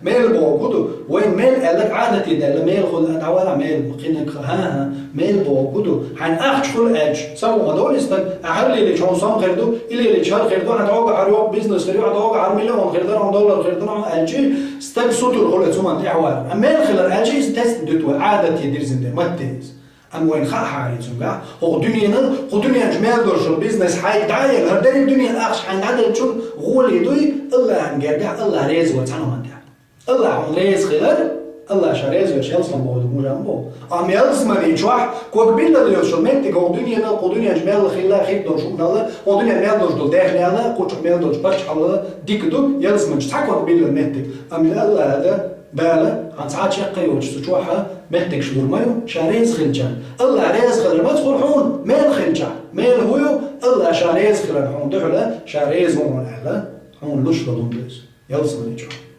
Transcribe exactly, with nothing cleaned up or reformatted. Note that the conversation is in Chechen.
Мел бохург ду, вайн мел аьлларг Ӏадате даьлла, мел хуьлу а дӀавала, мел кхиниг, хӀан-хӀа, мел бохург ду, хьайна ахча хуьлу аьлча, ца вон долу и стаг, ахьа хӀара лелийча хьуна сом хир ду, и лелийча хӀара хир ду, хьан догахь хӀара йоккха бизнес хир ю, хьан догахь хӀара миллион хир дара, хьуна доллар хир дара, хьуна аьлча, стаг сутур хуьлу цу ман тӀехь вара. А мел хилар аьлча, иза тесна дуьту вай, Ӏадате дирзина де, матте иза. Амма вайна хаа хьарий цуьнгахь, хӀокху дуьненан, кху дуьнен чу мел долуш йолу бизнес хьайга дӀа а елла, хӀара дерриг дуьненан ахча хьайна дӀаделлачун гӀоле дуй, Аллахьан гергахь Аллах реза вай цхьана хӀуманна тӀехь. Аллах хьуна реза хилар, Аллах ша реза веш ялсамани боху, мужа ма боху. Амма ялсамани чохь ког биллал йолуш йолу меттиг хӀокху дуьненан, кху дуьнен чу мел хилла, хир долуш хӀуманал, хӀокху дуьнен мел долуш долу даьхнел, кху чу мел долчу паччахьалла дика ду, ялсамани чу цхьа ког биллал меттиг. Амма Аллах дан Дала, хьан цхьа а чекх йоцуш цу чохь меттигаш лур ма ю, ша реза хилча. Аллах реза хилар маца хуьлу хьуна, мел хилча. Мел хӀун ю, Аллах ша реза хилар хьуна дуьхьала, ша реза ву хьуна аьлла, хьуна луш долу хӀума ду иза. Ялсамани чохь.